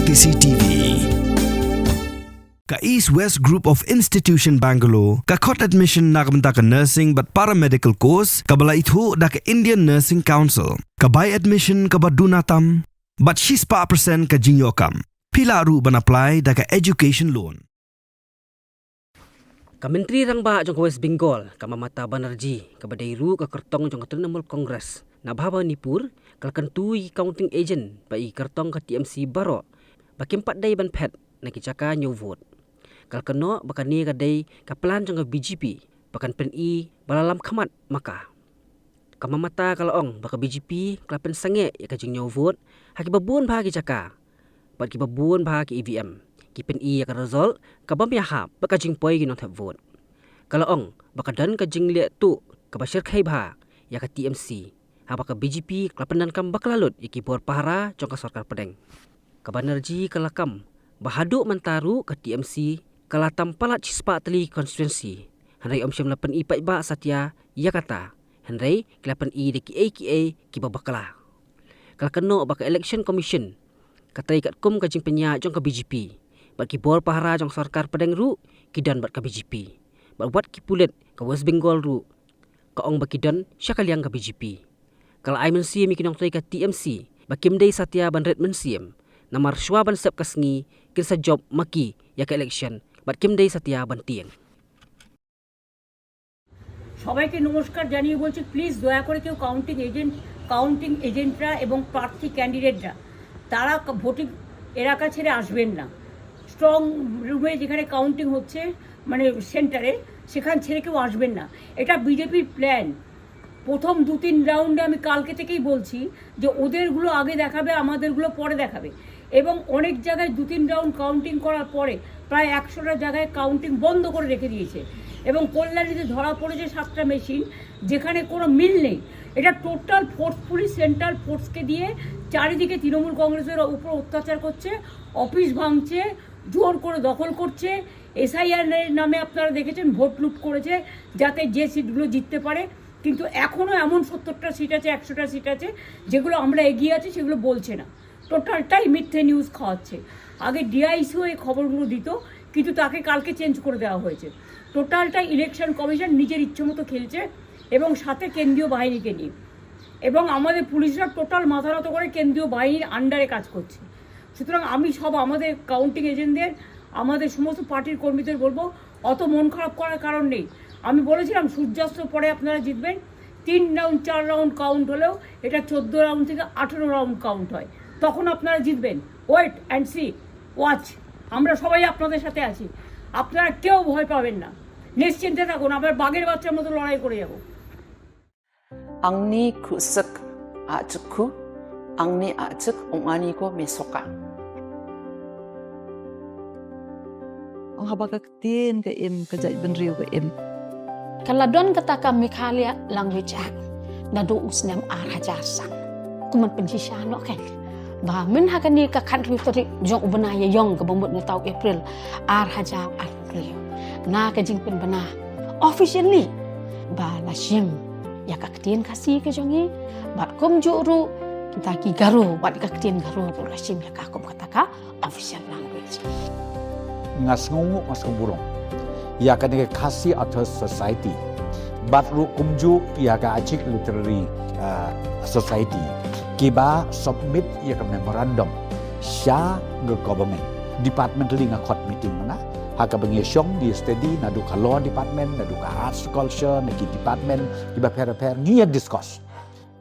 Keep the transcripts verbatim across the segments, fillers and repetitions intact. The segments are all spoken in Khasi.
C C T V. Ka East West Group of Institution Bangalore ka khot admission na ka bynta ka nursing bad paramedical course kaba la ithuh da ka Indian Nursing Council. Ka bai admission kaba duna tam bad shispah percent ka jingïoh kam. Phi lah ruh ban apply da ka education loan. Ka Myntri Rangbah jong ka West Bengal, ka Mamata Banerjee, kaba dei ruh ka kyrtong jong ka Trinamool Congress na Bhabanipur, ka la kyntu ïa ki counting agent bad ïa ki kyrtong ka T M C baroh ba kim pat dei ban phet na ki jaka ñiew vote. Ka la kynnoh ba kane ka dei ka plan jong ka B J P ba kan pyni ba la lam khmat ma ka. Ka Mamata ka la ong ba ka B J P ka la pynsangeh ïa ka jingñiew vote ha kiba bun bha ki jaka bad kiba bun bha ki E V M, ki pyni ïa ka result kaba ym ïahap bad ka jingpoi ki nongthep vote. Ka la ong ba ka don ka jingleh tuh kaba shyrkhei bha ïa ka T M C, haba ka B J P ka la pyndonkam bakla lut ïa ki bor pahara jong ka sorkar pdeng. Ka Banerjee ka la kam ba haduh mynta ruh ka T M C ka la tam palat shispah tylli ki constituency, hynrei ym shym la pyni paidbah satia ïa kata, hynrei ki la pyni da kiei kiei kiba bakla. Ka la kynnoh ba ka Election Commission ka trei katkum ka jingpynïaid jong ka B J P bad ki bor pahara jong sorkar pdeng ruh ki don bad ka B J P bad wat ki pulit ka West Bengal ruh ka ong ba ki don sha ka liang ka B J P. Ka la ai mynsiem ïa ki nongtrei ka T M C ba kim dei satia ban rit mynsiem, namar shuwa ban sep ka sngi kin sa jop ma ki ïa ka election bad kim dei satia ban tieng. সবাইকে নমস্কার জানিয়ে বলছি, প্লিজ দয়া করে কেউ কাউন্টিং এজেন্ট, কাউন্টিং এজেন্টরা এবং প্রার্থী ক্যান্ডিডেটরা, তারা ভোটিং এলাকা ছেড়ে আসবেন না। স্ট্রং রুমে যেখানে কাউন্টিং হচ্ছে, মানে সেন্টারে, সেখান ছেড়ে কেউ আসবেন না। এটা বিজেপির প্ল্যান। প্রথম দু তিন রাউন্ডে আমি কালকে থেকেই বলছি যে ওদেরগুলো আগে দেখাবে, আমাদেরগুলো পরে দেখাবে। এবং অনেক জায়গায় দু তিন রাউন্ড কাউন্টিং করার পরে প্রায় একশোটা জায়গায় কাউন্টিং বন্ধ করে রেখে দিয়েছে। এবং কল্যাণীতে ধরা পড়েছে সাতটা মেশিন, যেখানে কোনো মিল নেই। এটা টোটাল ফোর্সফুলি সেন্ট্রাল ফোর্সকে দিয়ে চারিদিকে তৃণমূল কংগ্রেসের উপর অত্যাচার করছে, অফিস ভাঙছে, জোর করে দখল করছে। এসআইআর এর নামে আপনারা দেখেছেন ভোট লুট করেছে, যাতে যে সিটগুলো জিততে পারে। কিন্তু এখনও এমন সত্তরটা সিট আছে, একশোটা সিট আছে, যেগুলো আমরা এগিয়ে আছি, সেগুলো বলছে না। টোটালটাই মিথ্যে নিউজ খাওয়াচ্ছে। আগে ডিআইসিও এই খবরগুলো দিত, কিন্তু তাকে কালকে চেঞ্জ করে দেওয়া হয়েছে। টোটালটাই ইলেকশন কমিশন নিজের ইচ্ছে মতো খেলছে এবং সাথে কেন্দ্রীয় বাহিনীকে নিয়ে। এবং আমাদের পুলিশরা টোটাল মাথা নত করে কেন্দ্রীয় বাহিনীর আন্ডারে কাজ করছে। সুতরাং আমি সব আমাদের কাউন্টিং এজেন্টদের, আমাদের সমস্ত পার্টির কর্মীদের বলবো, অত মন খারাপ করার কারণ নেই। আমি বলেছিলাম সূর্যাস্তর পরে আপনারা জিতবেন। তিন রাউন্ড, চার রাউন্ড কাউন্ট হলেও এটা চোদ্দ রাউন্ড থেকে আঠেরো রাউন্ড কাউন্ট হয়, তখন আপনারা জিতবেন। ওয়েট অ্যান্ড সি, ওয়াচ, আমরা সবাই আপনাদের সাথে আছি। আপনারা কেউ ভয় পাবেন না, নিশ্চিন্তে থাকুন, আমরা বাঘের বাচ্চার মতো লড়াই করে যাব। Angni khuslai ajku, angni ajku ong ani ko mesoka. Ong haba ka ktien ka im, ka jaitbynriew ka im. Ka la don kata ka Meghalaya Language Act naduh u snem ar hajar san. Kumno pynshisha noh ka, ba mynha kane ka khathynriew tarik jong u bnai Ïaïong kaba mut mynta u April ar hajar arphew hynriew, na ka jingpynbna officially ba la shim ïa ka ktien Khasi ka jong ngi, bad kumjuh ruh kita ki Garo, bad ka ktien Garo ruh la shim ïa ka kum kata ka official language. Nga sngewnguh, nga sngewburom ïa kane ka Khasi Authors Society bad ruh kumjuh ïa ka Achik Literary, uh, Society, kiba submit ïa ka memorandum sha ka government. Departmentally nga khot meeting mynta, ha kaba ngi ïa shong, ngi ïa study, naduh ka law department, naduh ka arts, culture, na ki department kiba pher pher, ngi ïa discuss.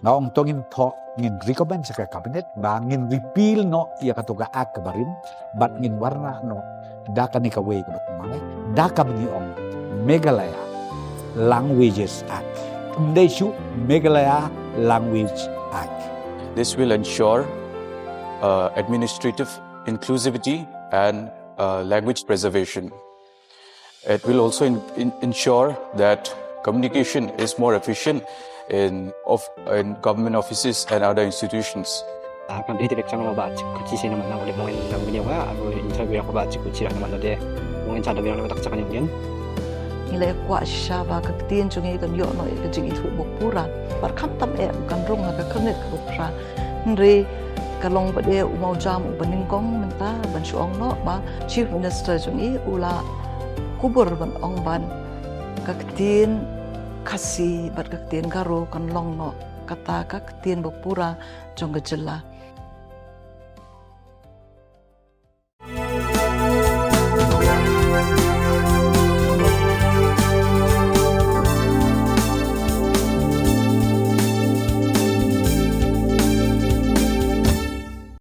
Nga ong to ngin thoh, ngin recommend sha ka cabinet ba ngin repeal noh ïa kato ka act kaba rim, bad ngin wanrah noh da kane kawei kaba thymmai, da kaba ngi ong Meghalaya Languages Act. Ym dei shuh, Meghalaya Language Act. This will ensure, uh, administrative inclusivity and, uh, language preservation. It will also in, in, ensure that communication is more efficient in, of, in government offices and other institutions. Kan dei direct chang ba chik kuchi sina mana boleh mungkin nang bini wa abu interview aku ba chik kuchi rak mana de mungkin chada bilang nama tak chakanya mungkin. Ngi la kwah shisha ba ka ktien jong ngi kan ïoh noh ïa ka jingithuh ba pura. Bad khamtam eh kan rung ha ka khyrnit kaba pura. Hynrei Ka long pat de u mawjam uba nyngkong mynta ban shu ong noh ba Chief Minister jong i u la kubur ban ong ba ka ktien Khasi bad ka ktien Garo kan long noh kata ka ktien bapura jong ka jylla.